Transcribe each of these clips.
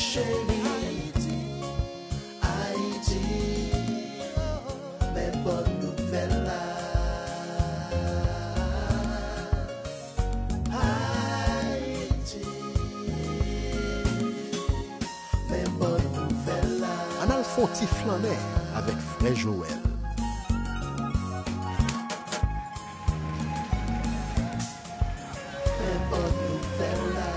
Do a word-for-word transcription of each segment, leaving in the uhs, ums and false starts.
Cheri Ayiti, Ayiti, men bòn nouvèl la. Ayiti, men bòn nouvèl la. Ann al fè yon ti flannè avèk frè Jowèl. Men bòn nouvèl la.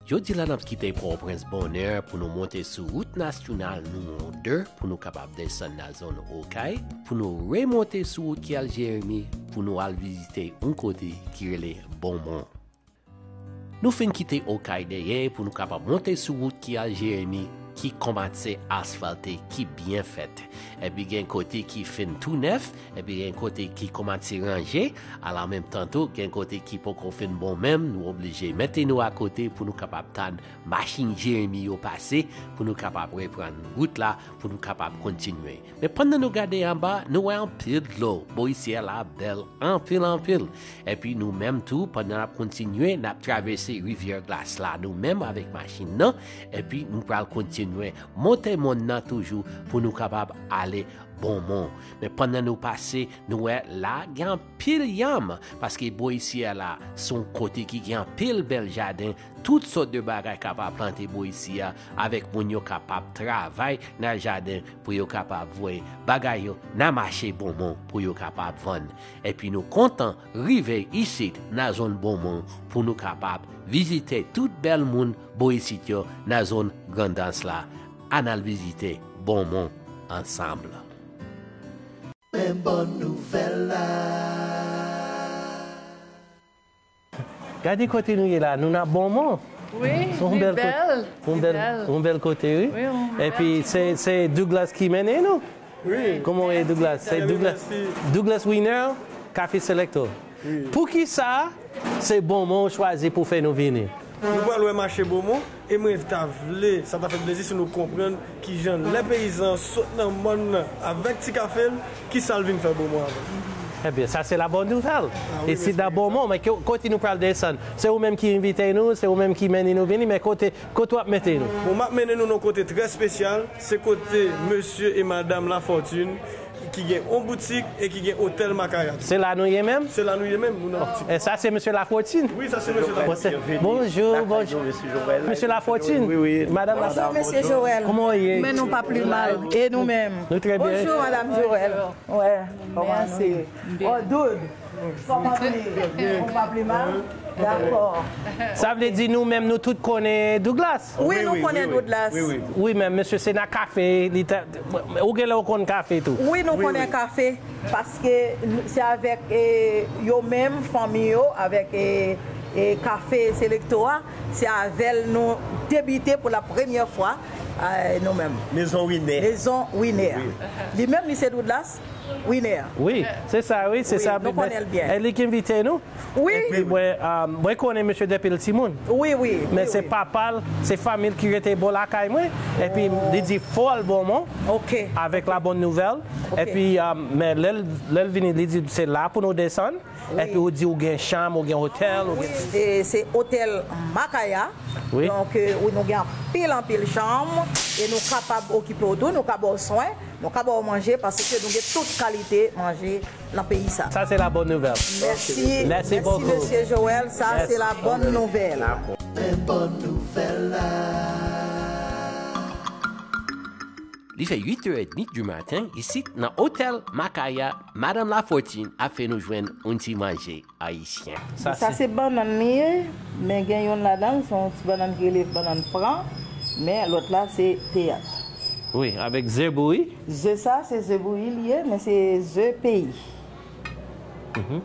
Jodi la, n ap kite Pòtoprens bonnè pou nou monte sou wout nasyonal nimewo de pou nou kapab desann nan zòn Okay, pou nou remonte sou wout ki al Jeremi, pou nou al vizite yon kote ki rele Bonmon. Nou fin kite Okay dèyè pou nou kapab monte sou wout ki al Jeremi, ki kòmanse asfalte, ki byen fèt. Epi gen kote ki fin tou nèf, epi gen kote ki kòmanse ranje, ala menm tan tou, gen kote ki poko fin bon menm, nou oblije mete nou akote pou nou kapab tann machin Jeremi yo pase, pou nou kapab reprann wout la, pou nou kapab kontinye. Men pandan nou gade anba, nou wè anpil dlo. Bò isi a la bèl anpil, anpil. Epi nou menm tou, pandan n ap kontinye, n ap travèse rivyè glas la nou menm avèk machin nan. Epi nou pral kontinye monte mòn nan toujou pou nou kapab ale Bonmon. Men pandan nou pase, nou wè la gen anpil yanm, paske bò isi a la, se yon kote ki gen anpil bèl jaden, tout sòt de bagay kapab plante bò isi a, avèk moun yo kapab travay nan jaden pou yo kapab voye bagay yo nan mache Bonmon pou yo kapab vann. Epi nou kontan rive isit nan zòn Bonmon pou nou kapab vizite tout bèl moun bò isit yo nan zòn Grandans la. Ann al vizite Bonmon ansanm. Men bòn nouvèl la. Gade kote nou ye la, nou nan Bonmon. Wi, li bèl, li bèl. Yon bèl kote, wi. Wi, yon bèl ti kwen. Epi se, se Douglas ki mennen nou. Wi. Kòman w ye, Douglas? Se Douglas, Douglas Wiener, Café Selecto. Wi. Poukisa se Bonmon w chwazi pou fè nou vini? Nou pral wè mache Bonmon, e mwen ta vle, sa ta fè m plezi si nou konprann kijan lè peyizan sot nan mòn nan avèk ti kafe l, kisa l vin fè Bonmon avè l. Ebyen, sa se la bòn nouvèl. Ah wi, isit nan Bonmon, men kote nou pral desann? Se ou menm ki envite nou, se ou menm ki mennen nou vini, men kote, kote w ap mete nou? Bon, m ap mennen nou nan yon kote trè espesyal, se kote mesye e madanm Lafortune ki gen yon boutik e ki gen otèl Makaya. Se la nou ye menm? Se la nou ye menm, nou nan boutik. E sa se mesye Lafortine? Wi, sa se mesye Lafortine. Bonjou, bonjou. Mesye Lafortine? Wi, wi. Madanm Lafortine? Bonjou, mesye Joël. Kòman w ye? Men nou pa pli mal. E nou menm? Nou trè byen. Bonjou, madanm Joël. Wè, kòman nou ye? Oh, Doud. Kòman nou ye? Ou pa pli mal? Dakò. Sa vle di nou menm nou tout konnen Douglas? Wi, nou konnen Douglas. Wi, men mesye se nan kafe, li ta, ou genlè ou konn kafe tou. Wi, nou konnen kafe, paske se avèk, e, yo menm, fanmi yo, avèk, e, e, kafe Selecto a, se avè l nou debite pou la premyè fwa, e, nou menm. Mezon Winer. Mezon Winer. Wi. Li menm, li se Douglas Winer. Wi, se sa, wi, se sa. Wi, nou konnen l byen. E li ki envite nou? Wi. Epi mwen, ah, mwen konnen mesye depi l timoun. Wi, wi. Men se papa l, se fanmi l ki rete bò lakay mwen. Epi li di fò l Bonmon. Ok. Avèk la bòn nouvèl. Ok. Epi, ah, men lè l, lè l vini, li di se la pou nou desann. Wi. Epi ou di ou gen chanm, ou gen otèl, ou gen... Wi, e se otèl Makaya. Wi. Donk, e, wi, nou gen anpil, anpil chanm. E nou kapab okipe w tou, nou ka ba w swen, nou ka ba w manje, paske nou gen tout kalite manje nan peyi sa. Sa se la bòn nouvèl. Mèsi. Mèsi bokou. Mèsi, mesye Joël. Sa se la bòn nouvèl. Men bòn nouvèl la. Li fè uit è edmi di maten, isit nan otèl Makaya, madanm Lafortine ap fè nou jwenn yon ti manje ayisyen. Sa se bannann li ye, men gen youn ladan l, se yon ti bannann ki rele bannann fran, men lòt la se teyat. Wi, avèk ze bouyi. Ze sa, se ze bouyi li ye, men se ze peyi. Mhm.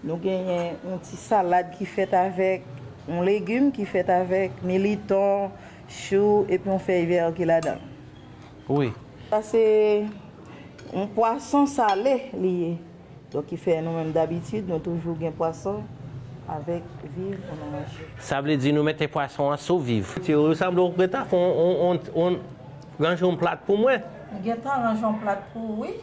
Nou genyen yon ti salad ki fèt avèk yon legim ki fèt avèk militon, chou, epi yon fèy vè ki ladan l. Wi. Sa se yon pwason sale li ye. Donk, ki fè nou menm dabitid, nou toujou gen pwason avèk viv pou nou manje. Sa vle di nou mete pwason an sou viv. Ou sanble ou gentan fè on, on, on, on, ranje yon plat pou mwen. Ou gentan ranje yon plat pou ou, wi.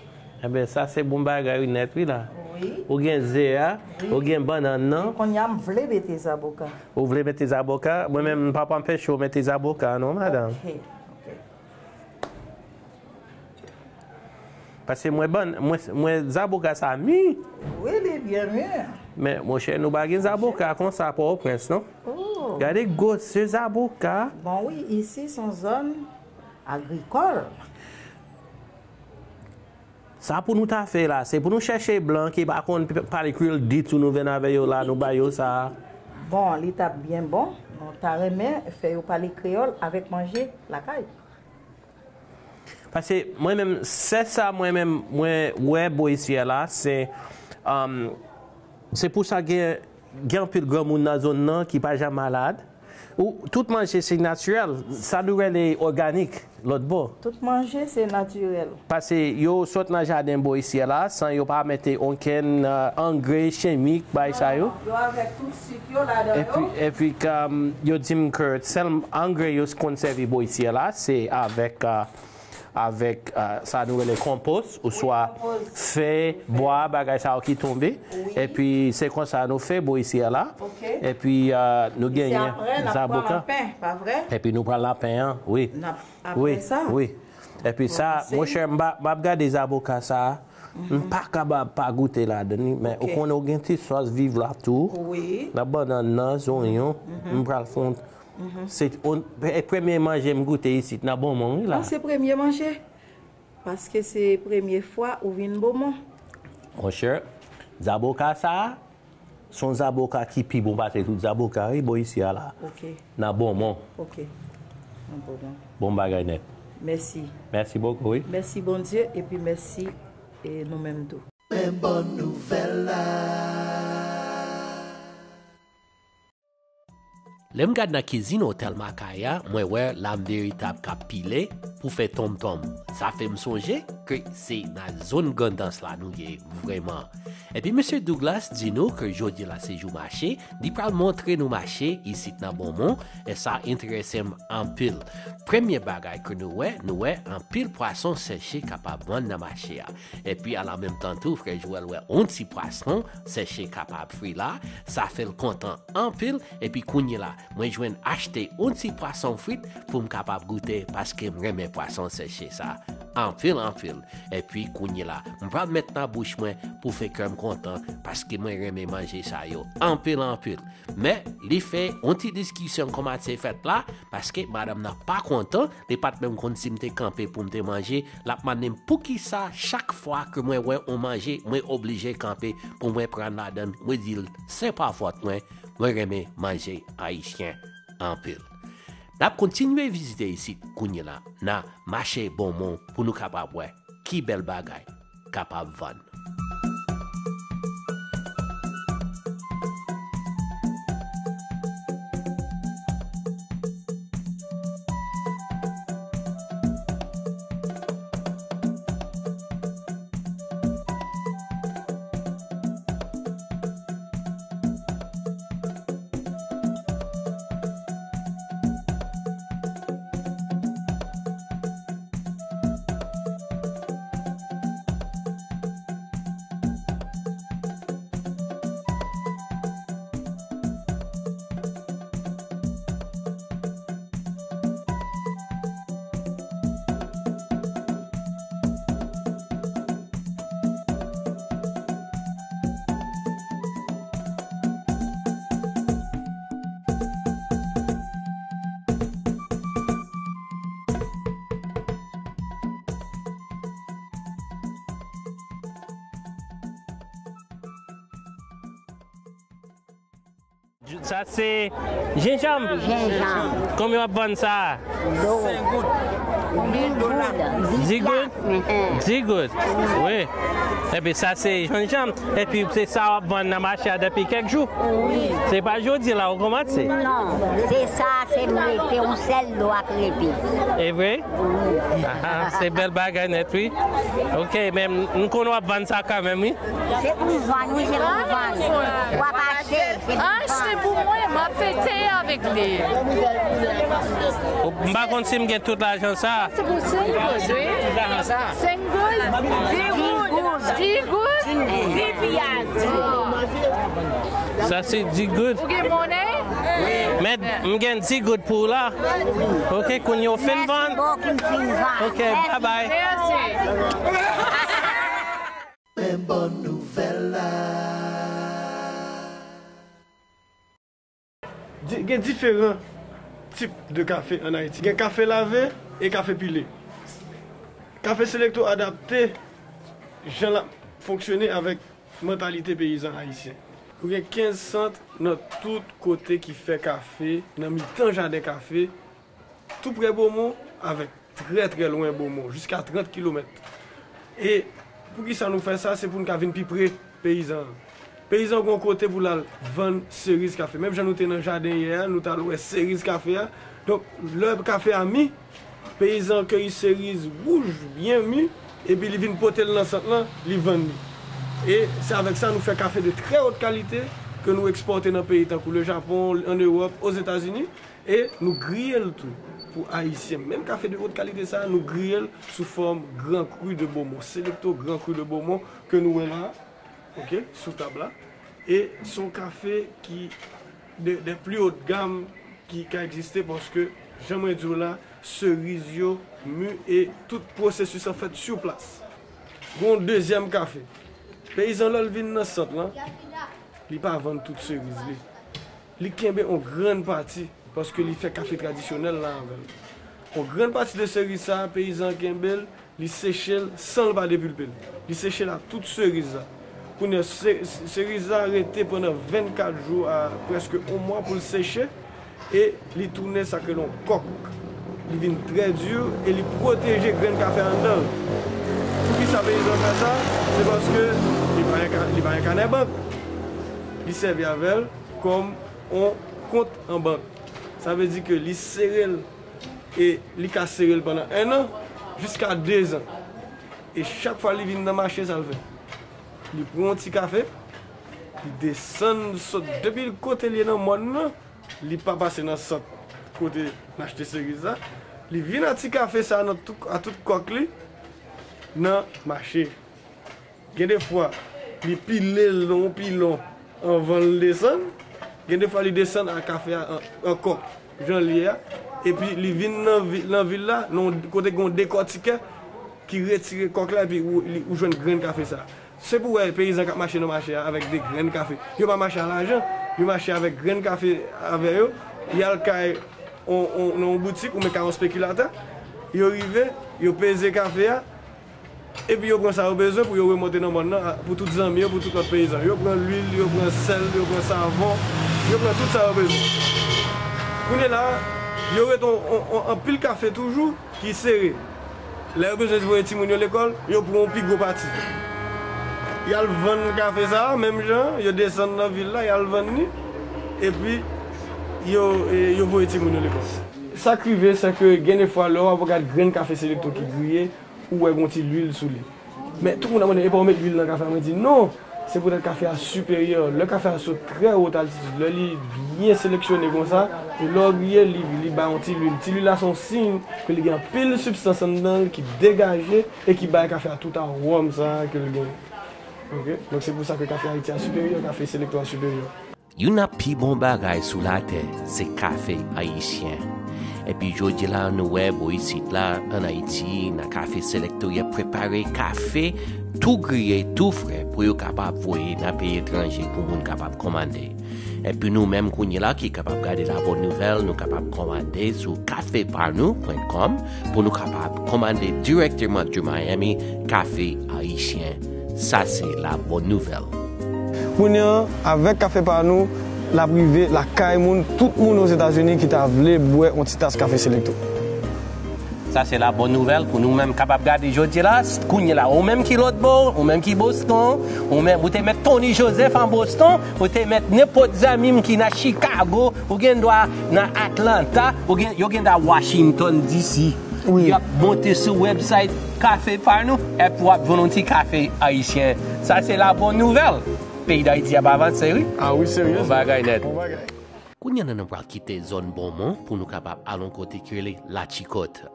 Enben, sa se bon bagay wi nèt wi la. Wi. Ou gen ze a, ou gen bannann nan. Kounye a m vle mete zaboka. Ou vle mete zaboka? Mwen menm, m p ap anpeche w mete zaboka, non, madanm. Ok, ok. Paske mwen bann, mwen, mwen zaboka sa mi. Wi, li byen mi. Men, monchè, nou pa gen zaboka konsa Pòtoprens, non? Oh. Gade gwosè zaboka. Bon, wi, isi se yon zòn agrikòl. Sa pou nou ta fè la, se pou nou chèche blan ki pa konn p-, pale kreyòl ditou, nou vin avè yo la, nou ba yo sa. Bon, li t ap byen bon. Nou ta renmen fè yo pale kreyòl avèk manje lakay. Paske mwen menm, sè sa mwen menm, mwen wè bò isi a la, se, um, se pou sa gen, gen anpil granmoun nan zòn nan ki pa janm malad. Ou, tout manje se natirèl, sa nou rele òganik, lòt bò. Tout manje se natirèl. Paske yo sot nan jaden bò isi a la, san yo pa mete okenn, uh, angrè chimik, bay sa yo. Non, yo avèk tout sik yo ladan yo. Epi, epi, um, yo di m ke sèl angrè yo konn sèvi bò isi a la, se avèk, uh, avèk, uh, sa nou rele konpòs, oswa fè bwa, bagay sa yo ki tonbe. Wi. Epi se konsa nou fè bò isi a la. Ok. Epi, uh, nou genyen zaboka. Epi nou pran lapen an, wi. Wi, wi. Epi sa, monchè, m pa, m ap gade zaboka sa a. M pa kapab pa goute ladan li, men ou konnen ou gen ti sòs viv la tou. Wi. Nan bannann nan, zonyon, m pral fè yon Se on, e premye manje m goute isit nan Bonmon, wi, la. Ah, se premye manje? Paske se premye fwa ou vin Bonmon. Monchè, zaboka sa a, se yon zaboka ki pi bon pase tout zaboka, wi, bò isi a la. Ok. Nan Bonmon. Ok. Nan Bonmon. Bon bagay nèt. Mèsi. Mèsi bokou, wi. Mèsi Bondye, epi mèsi, e, nou menm tou. Men bòn nouvèl la. Lè m gad nan kizin otèl Makaya, mwen wè lam veritab k ap pile pou fè tonmtonm. Sa fè m sonje ke se nan zòn Grandans la nou ye vrèman. Epi mesye Douglas di nou ke jodi la se jou mache, li pral montre nou mache isit nan Bonmon, e sa enterese m anpil. Premye bagay ke nou wè, nou wè anpil pwason seche kapab vann nan mache a. Epi a la menm tan tou, frè Joël wè on ti pwason seche kapab fri la, sa fè l kontan anpil, epi kounye la, mwen jwenn achte on ti pwason frit pou m kapab goute, paske m renmen pwason seche sa anpil, anpil. Epi kounye la, m pral met nan bouch mwen pou fè kè m kontan, paske mwen renmen manje sa yo anpil, anpil. Men, li fè on ti diskisyon kòmanse fèt la, paske madanm nan pa kontan, li pa t menm konn si m te kanpe pou m te manje, l ap mande m poukisa chak fwa ke mwen wè on manje, mwen oblije kanpe pou mwen pran ladan l. Mwen di l, se pa fòt mwen, mwen renmen manje ayisyen anpil. N ap kontinye vizite isit kounye la, nan mache Bonmon, pou nou kapab wè ki bèl bagay kapab vann. Sa se jenjanm. Jenjanm. Konbyen w ap vann sa a? Di goud. Di goud? Wi. Epi sa se jenjanm. Epi se sa w ap vann nan mache a depi kèk jou? Wi. Se pa jodi la ou kòmanse? Non. Se sa, se m rete yon sèl dlo ak rete. E vre? Wi. Aha, se bèl bagay nèt, wi. Ok, men m konn w ap vann sa kanmenm, wi. Se pou vann, wi, se pou vann. W ap achte, se pou vann. Achte pou mwen, m ap fete avèk li. M pa konn si m gen tout lajan sa. Se pou senk goud, wi. Tout lajan sa. Senk goud, di goud, di goud, di piyay. Sa se di goud. Ou gen monnen? Men m gen di goud pou ou la. Ok, kounye a w fin vann. Ok, bye bye. Men bon nouvèl la. Di- Gen diferan tip de kafe ann Ayiti. Gen kafe lave e kafe pile. Kafe Selecto adapte jan l ap fonksyone avèk mantalite peyizan ayisyen. Nou gen kenz sant nan tout kote ki fè kafe, nan mitan jaden kafe, tou prè Bomon avèk trè trè lwen Bomon, jiska trant kilomèt. E poukisa nou fè sa? Se pou n ka vin pi pre peyizan an. Peyizan an gen yon kote pou l al vann seriz kafe. Menm jan nou te nan jaden yè a, nou t al wè seriz kafe a. Donk, lè kafe a mi, peyizan an keyi seriz wouj byen mi, epi li vin pote l nan sant lan, li vann li. E se avèk sa nou fè kafe de trè wot kalite ke nou ekspòte nan peyi tankou le Japon, ann Ewòp, Ozetazini. E nou griye l tou pou Ayisyen. Menm kafe de wot kalite sa a, nou griye l sou fòm Gran Cru de Beaumont. Selecto Gran Cru de Beaumont ke nou wè la, ok, sou tab la. E se yon kafe ki de, de pli wot gam ki ka egziste paske, jan mwen di w la, seriz yo mi e tout pwosesis an fèt sou plas. Gen yon dezyèm kafe. Peyizan, lè l vin nan sant lan, li pa vann tout seriz li. Li kenbe yon grann pati paske li fè kafe tradisyonèl la avè l. Yon grann pati de seriz sa a, peyizan an kenbe l, li seche l san l pa depilpe l. Li seche l ak tout seriz la. Kounye a, se- seriz la rete pandan vennkat jou a prèske yon mwa pou l seche. E li tounen sa k rele yon kòk. Li vin trè di e li pwoteje grenn kafe anndan l. Poukisa peyizan fè sa? Se paske li pa gen ka- li pa gen kanè bank. Li sèvi avè l kòm yon kont an bank. Sa vle di ke li sere l e li ka sere l pandan ennan jiska dezan. E chak fwa li vin nan mache, sa l fè? Li pran yon ti kafe, li desann sot depi kote l ye nan mòn nan, li pa pase nan sant kote n achte seriz la. Li vin a ti kafe sa a nan tout, a tout kòk li nan mache. Gen de fwa, li pile l nan yon pilon anvan l desann. Gen de fwa, li desann a kafe a an, an kòk, jan l ye a. Epi li vin nan, vi- nan vil la, nan yon kote gen yon dekòtikè ki retire kòk la, epi ou, li- ou jwenn grenn kafe sa a. Se pou w wè peyizan k ap mache nan mache a avèk de grenn kafe. Yo pa mache a lajan, yo mache avèk grenn kafe avè yo. Y al kay on, on, nan yon boutik oubyen kay yon spekilatè. Yo rive, yo peze kafe a, epi yo pran sa yo bezwen pou yo remonte nan mòn nan, a- pou tout zanmi yo, pou tout lòt peyizan. Yo pran lwil, yo pran sèl, yo pran savon, yo pran tout sa yo bezwen. Kounye la, yo ret on, on, on, anpil kafe toujou ki sere. Lè yo bezwen voye timoun yo lekòl, yo pran yon pi gwo pati. Y al vann kafe sa a, menm jan, yo desann nan vil la, y al vann li, epi yo, e, yo voye timoun yo lekòl. Sa k rive, se ke gen de fwa, lè w ap gad grenn kafe Selecto ki griye, ou wè gon ti lwil sou li. Men tout moun ap mande, "E pa w met lwil nan kafe a?" Mwen di, "Non, se poutèt kafe a siperyè." Lè kafe a sot trè wot altitid, lè li byen seleksyone konsa, e lè w griye, li, li bay yon ti lwil. Ti lwil la se yon siy ke li gen anpil sibstans anndan l ki degaje e ki bay kafe a tout awòm sa a ke l genyen. Ok? Donk se pou sa ke kafe Ayiti a siperyè, kafe Selecto a siperyè. Youn nan pi bon bagay sou latè se kafe ayisyen. Epi jodi la nou wè bò isit la ann Ayiti nan kafe Selecto y ap prepare kafe tou griye, tou fre pou yo kapab voye nan peyi etranje pou moun kapab kòmande. Epi nou menm kounye la ki kapab gade La Bonne Nouvelle, nou kapab kòmande sou kafe pa nou pwen kòm pou nou kapab kòmande dirèkteman de Miami kafe ayisyen. Sa se La Bonne Nouvelle. Kounye a, avèk kafe pa nou, l ap rive lakay moun, tout moun Ozetazini ki ta vle bwè yon ti tas kafe Selecto. Sa se La Bonne Nouvelle pou nou menm kapab gade jodi la, kounye la, ou menm ki lòt bò, ou menm ki Boston, ou menm, ou te mèt Tony Joseph an Boston, ou te mèt nenpòt zanmi m ki nan Chicago, ou gen dwa nan Atlanta, ou gen, yo gen dwa Washington D C. Wi. Y ap monte sou website kafe pa nou, epi w ap jwenn yon ti kafe ayisyen. Sa se La Bonne Nouvelle. Peyi Dayiti ap avanse, wi. Ah wi, serye? Bon bagay nèt. Bon bagay. Kounye a nou pral kite zòn Bomon pou nou kapab al yon kote ki rele La Chicotte,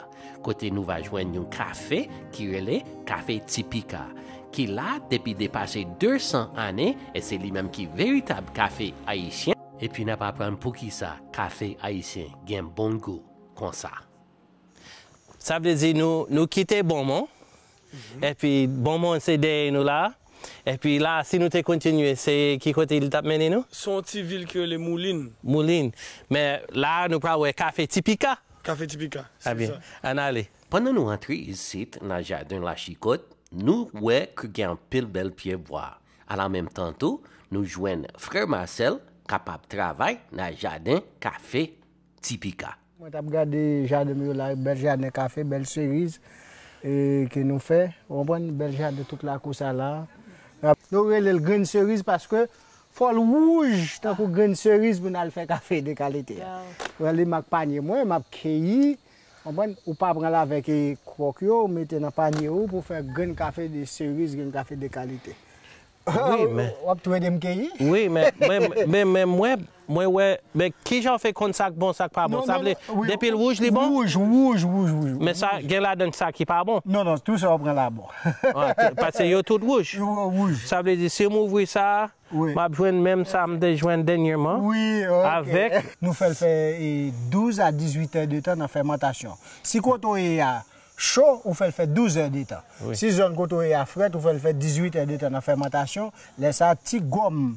kote nou va jwenn yon kafe ki rele Kafe Tipika. ki la depi depase de san ane, e se li menm ki veritab kafe ayisyen. Epi n ap aprann poukisa kafe ayisyen gen bon gou konsa. Sa vle di nou, nou kite Bonmon, epi Bonmon se dèyè nou la. Epi la, si nou te kontinye, se ki kote li t ap mennen nou? Se yon ti vil ki rele Moulin. Moulin. Men la, nou pral wè kafe Tipika. Kafe Tipika, se sa. Ebyen, ann ale. Pandan nou antre isit nan jaden Lachikot, nou wè ke gen anpil bèl pyebwa. Alanmenmtan tou, nou jwenn frè Marcel k ap ap travay nan jaden kafe Tipika. Mwen t ap gade jaden m yo la, bèl jaden kafe, bèl seriz, e, ke nou fè, ou konprann, bèl jaden tout lakou sa la. Yo rele l grenn seriz paske fò l wouj tankou grenn seriz pou n al fè kafe de kalite a. Wè li, m ak panye mwen, m ap keyi, konprann, ou pa pran l avèk, e, kwòk yo, ou mete nan panye ou pou fè grenn kafe de seriz, grenn kafe de kalite. Wi, men w ap tou ede m keyi? Wi, men, men, men, men mwen, mwen wè, men kijan w fè konn sa k bon, sa k pa bon? Sa vle, depi l wouj, li bon? Wouj, wouj, wouj, wouj. Men sa, gen ladan sa ki pa bon? Non, non, tout sa w pran la bon. Paske yo tout wouj. Yo wouj. Sa vle di, si m ouvri sa, m ap jwenn menm sa m te jwenn dènyèman. Wi, ok. Avèk. Nou fè l fè, e, douz a dizuit è de tan nan fèmantasyon. Si kote w ye a cho, ou fè l fè douz è de tan. Wi. Si zòn kote w ye a frèt, ou fè l fè dizuit è de tan nan fèmantasyon. Lè sa a, ti gòm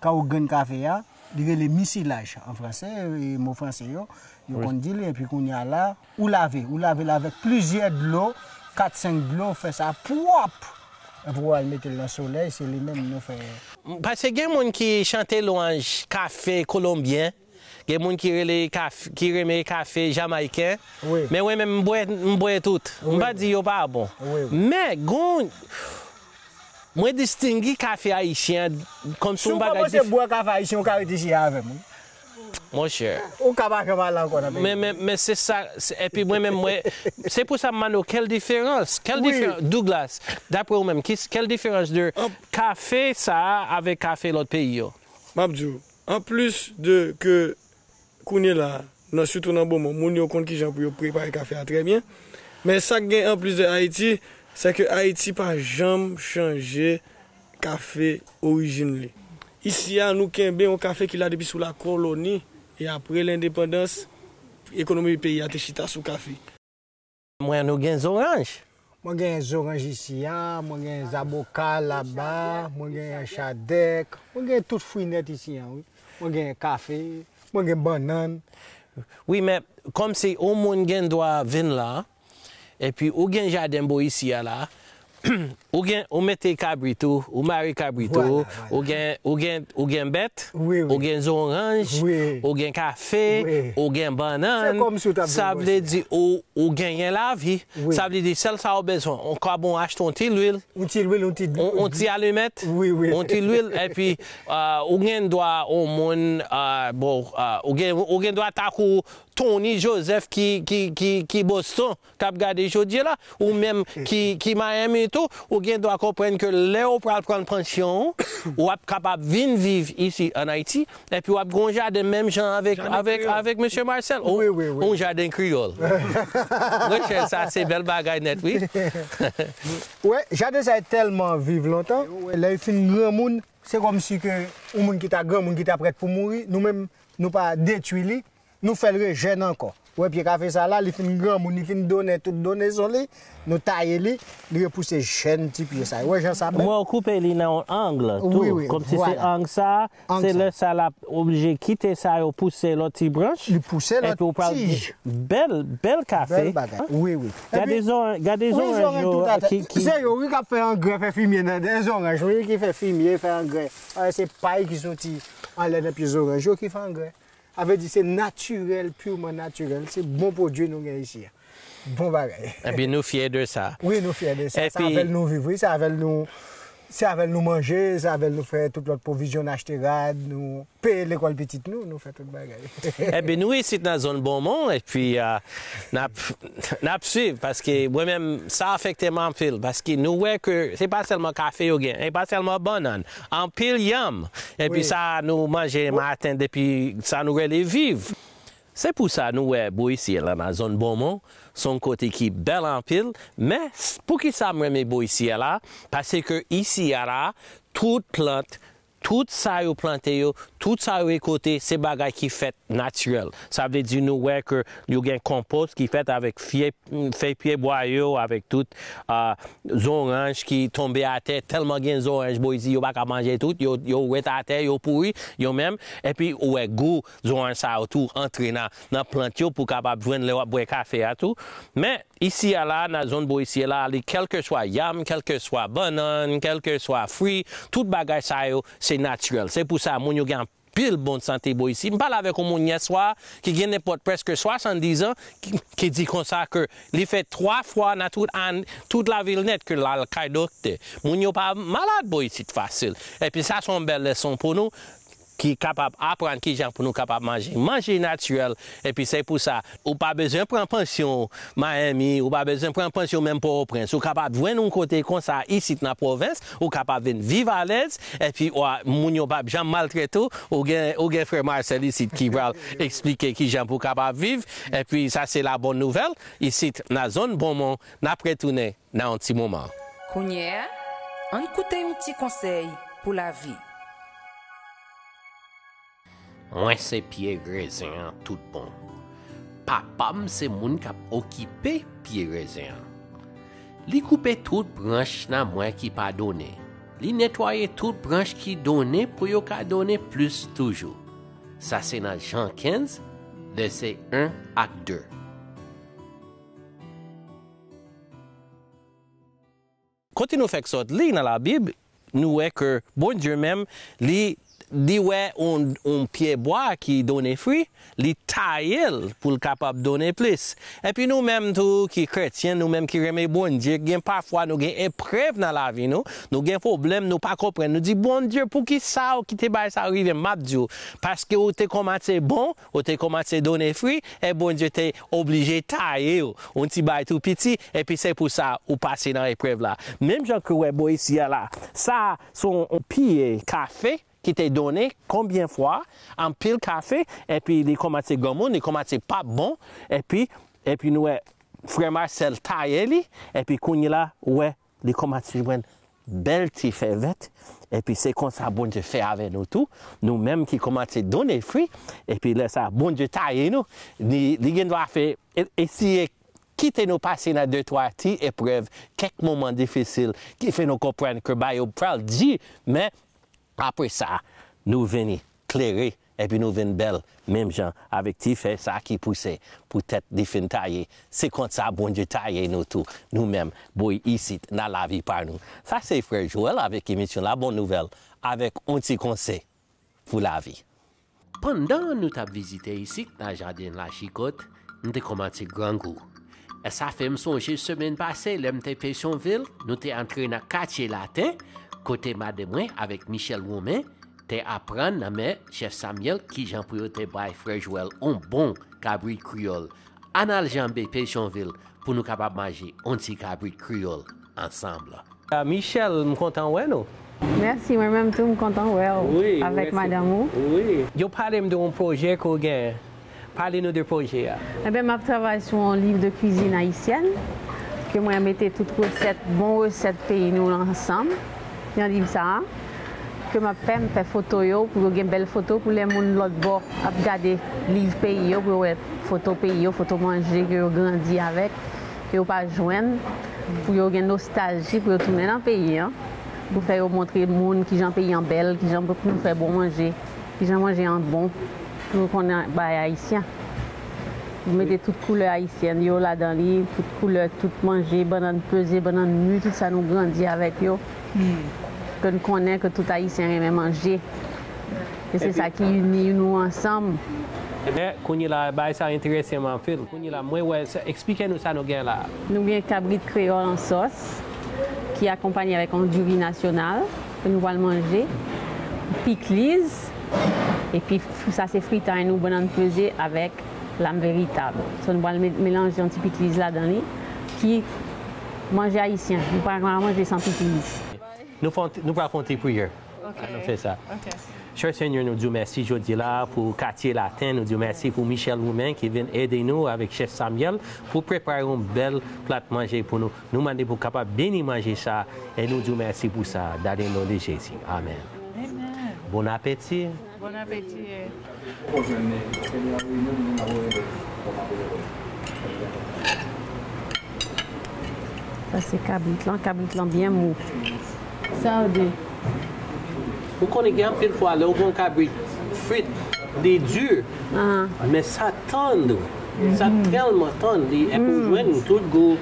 kawou grenn kafe a, li rele misilaj an franse, e mo franse yo, yo konn di li, epi kounye a la, ou lave, ou lave l avèk plizyè dlo, kat, senk dlo, fè sa pwòp. Epi w al mete l nan solèy, se li menm nou fè. Paske gen moun ki chante lwanj kafe kolonbyen, gen moun ki rele kaf-, ki renmen kafe jamayiken, wi, men mwen menm, m bwè, m bwè tout. M pa di yo pa bon. Wi, wi. Men, gon, mwen distinge kafe ayisyen an kòmsi yon bagay dif-. Si w kòmanse bwè kafe ayisyen, ou ka ret isi a avè m, wi. Monchè. Ou ka pa janm ale ankò nan peyi. Men, men, men se sa, se, epi mwen menm, mwen, se pou sa m mande w, quelle différence? Quelle différence, Douglas, daprè ou menm, ki, quelle différence de kafe sa a avèk kafe lòt peyi yo? M ap di w, anplis de ke kounye la, nan, sitou nan Bonmon, moun yo konn kijan pou yo prepare kafe a trè byen. Men sa k gen anplis de Ayiti, se ke Ayiti pa janm chanje kafe orijin li. Isi a, nou kenbe yon kafe ki la depi sou lakoloni, e apre lendepandans, ekonomi peyi a te chita sou kafe. Mwen, nou gen zoranj. Mwen gen zoranj isi a, mwen gen zaboka laba, mwen gen chadèk, mwen gen tout fwi nèt isi a, wi. Mwen gen kafe, mwen gen bannann. Wi, men kòmsi yon moun gen dwa vin la, epi ou gen jaden bò isi a la, ou gen, ou mete kabrit ou, ou mare kabrit ou, vwala, vwala, ou gen, ou gen, ou gen bèt, wi, wi, ou gen zoranj, wi, ou gen kafe, wi, ou gen bannann. Se kòmsi w t ap vin bò isi a. Sa vle di ou, ou genyen lavi. Wi. Sa vle di sèl sa ou bezwen, ou ka bon achte yon ti lwil, yon ti lwil, yon ti, yon, yon ti alimèt, wi, wi, yon ti lwil, epi, ah, ou gen dwa yon moun, ah, bon, ah, ou gen, ou gen dwa tankou Tony Joseph ki, ki, ki, ki Boston, k ap gade jodi a la, ou menm ki, ki Miami tou, ou gen dwa konprann ke lè ou pral pran pansyon ou, w ap kapab vin viv isi ann Ayiti, epi w ap gen yon jaden menm jan avèk, avèk, avèk mesye Marcel. Ou, wi, wi, wi, yon jaden kreyòl. Monchè, sa se bèl bagay nèt, wi. Wè, jaden sa yo tèlman viv lontan, lè yo fin granmoun, se kòmsi ke yon moun ki ta granmoun, ki ta prèt pou mouri, nou menm, nou pa detwi li, nou fè l rejèn ankò. Ou wè pye kafe sa la, li fin granmoun, li fin donnen tout donezon li, nou taye li, li repouse jèn ti pye sa yo. Ou wè jan sa bèl? Mwen, ou koupe li nan yon ang tou, wi, wi, kòmsi se vwala, ang sa, ang se sa, lè sa l ap oblije kite sa yo pouse lòt ti branch, li pouse lòt tij, epi ou pral gen bèl, bèl kafe. Bèl bagay. Wi, wi. Gade, epi, zon-, gade, wi, zoranj yo tout atè, ki, ki se yo, wi, k ap fè angrè, fè fimye nan, nan zoranj, wi, ki fè fimye, fè angrè. Ah, se pay ki soti anlè nan pye zoranj yo ki fè angrè. Sa vle di se natirèl, pirman natirèl. Se bon pwodui nou gen isi a. Bon bagay. Epi nou fyè de sa. Wi, nou fyè de sa. Se avè l nou viv, wi. Se avè l nou, se avè l nou manje, se avè l nou fè tout lòt pwovizyon, n achte rad, nou peye lekòl pitit nou, nou fè tout bagay. Epi nou isit nan zòn Bonmon, epi, ah, n ap, n ap swiv, paske mwen menm, sa afekte m anpil, paske nou wè ke se pa sèlman kafe yo gen, e pa sèlman bannann, anpil yanm. Epi, wi, sa nou manje maten depi sa nou rele viv. Se pou sa nou wè bò isi a la nan zòn Bonmon, se yon kote ki bèl anpil, men s- poukisa m renmen bò isi a la? Paske isi a la, tout plant, tout sa yo plante yo, tout sa yo rekolte, se bagay ki fèt natirèl. Sa vle di nou wè ke yo gen konpòs ki fèt avèk fye, fèy pyebwa yo, avèk tout, ah, zoranj ki tonbe atè, tèlman gen zoranj bò isi, yo pa ka manje tout, yo, yo ret atè, yo pouri, yo menm. Epi ou wè gou zoranj sa yo tou antre nan, nan plant yo pou kapab jwenn lè w ap bwè kafe a tou. Men, isi a la, nan zòn bò isi a la, li kèlkeswa yanm, kèlkeswa bannann, kèlkeswa fwi, tout bagay sa yo, se natirèl. Se pou sa, moun yo gen anpil bon sante bò isi. M pale avèk yon moun yèswa ki gen nenpòt prèske swasanndizan, ki, ki di konsa ke li fè twa fwa nan tout an, tout lavi l nèt ke l al kay doktè. Moun yo pa malad bò isit fasil. Epi sa se yon bèl leson pou nou ki kapab aprann kijan pou nou kapab manje. Manje natirèl, epi se pou sa, ou pa bezwen pran pansyon Miami, ou pa bezwen pran pansyon menm Pòtoprens. Ou kapab jwenn yon kote konsa isit nan pwovens, ou kapab vin viv alèz, epi wa, moun yo p ap janm maltrete w. Ou gen, ou gen frè Marcel isit ki pral eksplike kijan pou w kapab viv, epi sa se la bòn nouvèl, isit nan zòn Bonmon, n ap retounen nan yon ti moman. Kounye a, ann koute yon ti konsèy pou lavi. Mwen se pye rezen an tout bon. Papa m se moun k ap okipe pye rezen an. Li koupe tout branch nan mwen ki pa donnen. Li netwaye tout branch ki donnen pou yo ka donnen plis toujou. Sa se nan Jan kenz, vèsè en ak de. Kote nou fèk sot li nan Labib, nou wè ke Bondye menm, li, li wè yon, yon pyebwa ki donnen fwi, li taye l pou l kapab donnen plis. Epi nou menm tou ki kretyen, nou menm ki renmen Bondye, gen pafwa nou gen eprèv nan lavi nou, nou gen pwoblèm, nou pa konprann. Nou di, "Bondye, poukisa w kite bagay sa rive m?" M ap di w, paske w te kòmanse bon, ou te kòmanse donnen fwi, e Bondye te oblije taye w, yon ti bagay tou piti, epi se pou sa ou pase nan eprèv la. Menm jan ke w wè bò isi a la, sa se yon, yon pye kafe ki te donnen konbyen fwa, anpil kafe, epi li kòmanse granmoun, li kòmanse p ap bon, epi, epi nou wè frè Marcel taye li, epi kounye la, ou wè, li kòmanse jwenn bèl ti fè vèt, epi se konsa Bondye fè avè nou tou, nou menm ki kòmanse donnen fwi, epi lè sa Bondye taye nou, li, li gen dwa fè, e, eseye kite nou pase nan de twa ti eprèv, kèk moman difisil, ki fè nou konprann ke bagay yo pral di, men apre sa, nou vini klere, epi nou vin bèl, menm jan avèk ti fè sa ki pouse poutèt li fin taye. Se konsa Bondye taye nou tou, nou menm, bò isit, nan lavi pa nou. Sa se frè Joel avèk emisyon La Bonne Nouvelle, avèk yon ti konsèy pou lavi. Pandan nou t ap vizite isit nan jaden Lachikot, m te kòmanse grangou. E sa fè m sonje semèn pase, lè m te Petyonvil, nou te antre nan katye laten, kote madanm mwen avèk Michel Romain te aprann nan men chèf Samuel kijan pou yo te bay frè Joel yon bon kabrit kreyòl. Ann al janbe Petyonvil pou nou kapab manje yon ti kabrit kreyòl ansanm. Ah, Michel, m kontan wè nou. Mèsi, mwen menm tou, m kontan wè w avèk madanm ou. Wi. Yo pale m de yon pwojè ke w genyen. Pale nou de pwojè a. Enben, m ap travay sou yon liv de kwizin ayisyèn, ke mwen mete tout resèt, bon resèt peyi nou ansanm nan liv sa a. Ke m ap fè, m fè foto yo, pou yo gen bèl foto, pou lè moun lòt bò ap gade liv peyi yo, pou yo wè foto peyi yo, foto manje ke yo grandi avèk, ke yo pa jwenn, pou yo gen nostalji, pou yo tounen nan peyi an, pou fè yo montre moun kijan peyi an bèl, kijan pou nou fè bon manje, kijan manje an bon, pou nou konnen bagay ayisyen. Mete tout koulè ayisyèn yo ladan li, tout koulè, tout manje, bannann peze, bannann mi, tout sa nou grandi avèk yo. Ke n konnen ke tout ayisyen renmen manje. E se sa ki ini nou ansanm. Ebyen, kounye la, bagay sa enterese m anpil. Kounye la, mwen wè, sa, eksplike nou sa nou gen la. Nou gen kabrit kreyòl an sòs, ki akonpaye avèk yon diri nasyonal, ke nou pral manje, pikliz, epi f- sa se fritay nou, bannann peze avèk lam veritab. So, nou pral me- melanje yon ti pikliz ladan li, ki manje ayisyen. Nou pa ka manje san pikliz. Nou fè yon ti- nou pral fè yon ti priyè. Ok. Ann nou fè sa. Ok. Chè Senyè, nou di w mèsi jodi la pou Katye Laten. Nou di w mèsi pou Michel Roumen ki vin ede nou avèk Chèf Samuel pou prepare yon bèl plat manje pou nou. Nou mande pou w kapab beni manje sa, e nou di w mèsi pou sa. Dade non de Jezi. Amèn. Bon apeti. Bon apeti. Sa se kabrit lan, kabrit lan byen mou. Sa w di? Ou konnen gen anpil fwa lè ou gen yon kabrit frit, li di, men sa tann, sa tèlman tann, li, epi ou jwenn tout gou.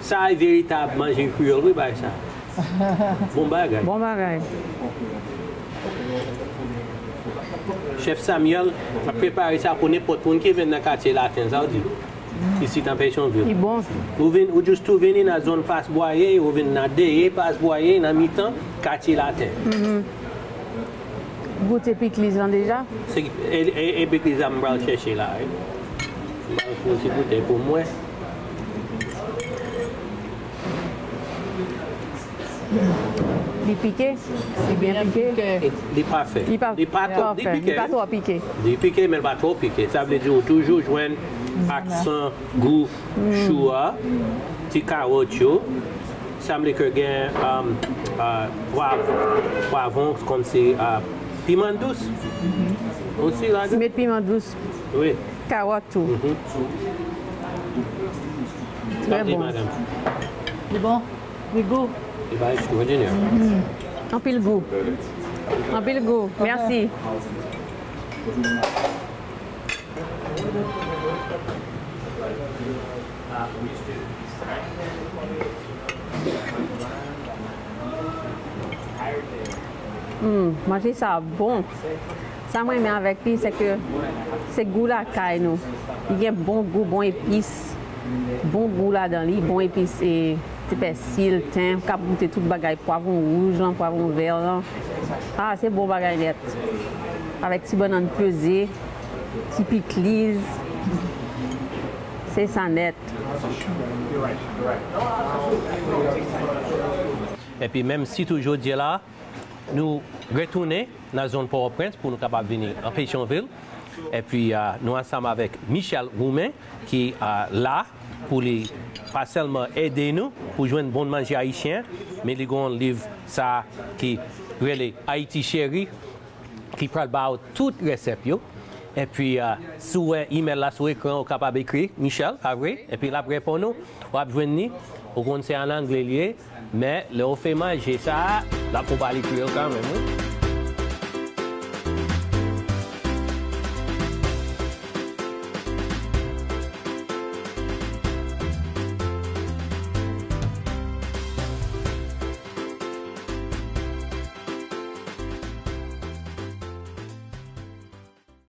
Sa e veritab manje kreyòl, wi, bagay sa. Bon bagay. Bon bagay. Chèf Samuel ap prepare sa pou nenpòt moun ki vin nan Katye Laten, sa w di? Isit nan Petyonvil. Li bon. Ou vin, ou jis tou vini nan zòn Pas Bwaye, ou vin nan dèyè Pas Bwaye, nan mitan Katye Laten. Goute pikliz lan deja? Se, e, e, e pikliz la m pral chèche la, wi. M pral fè yon ti goute pou mwen. Li pike? Li byen pike? Li pafè. Li pa, li pa twò, li pike. Li pa twò pike. Li pike, men li pa twò pike. Sa vle di ou toujou jwenn aksan gou chou a, ti kawòt yo. Sanble ke gen, um, uh, pwav-, pwavwon, kòmsi, uh, piman dous osi ladan. Met piman dous. Wi. Kawòt tou. Trè bon. Li bon? Li gou? Li bay ekstraòdinè. Anpil gou. Anpil gou. Mèsi. Hmm, manje sa bon. Sa mwen renmen avèk li, se ke se gou lakay nou. Li gen bon gou, bon epis. Bon gou ladan li, bon epis, e, ti pèsi, ten, w kab goute tout bagay, pwavwon wouj lan, pwavwon vè lan. Ah, se bon bagay nèt. Avèk ti bannann peze, ti pikliz. Se sa nèt. Epi menm si tou jodi la, nou retounen nan zòn Pòtoprens pou nou kapab vini an Petyonvil. Epi, ah, nou ansanm avèk Michel Roumen ki, ah, la pou li pa sèlman ede nou pou jwenn bon manje ayisyen, men li gen yon liv sa ki rele Ayiti Cheri, ki pral ba w tout resèt yo. Epi, ah, si w wè imèl la sou ekran, ou kapab ekri Michel, pa vre? Epi l ap reponn ou, w ap jwenn li. Ou konn se an angle li ye, men lè w fè manje sa, l ap fè w pale kreyòl kanmenm, wi.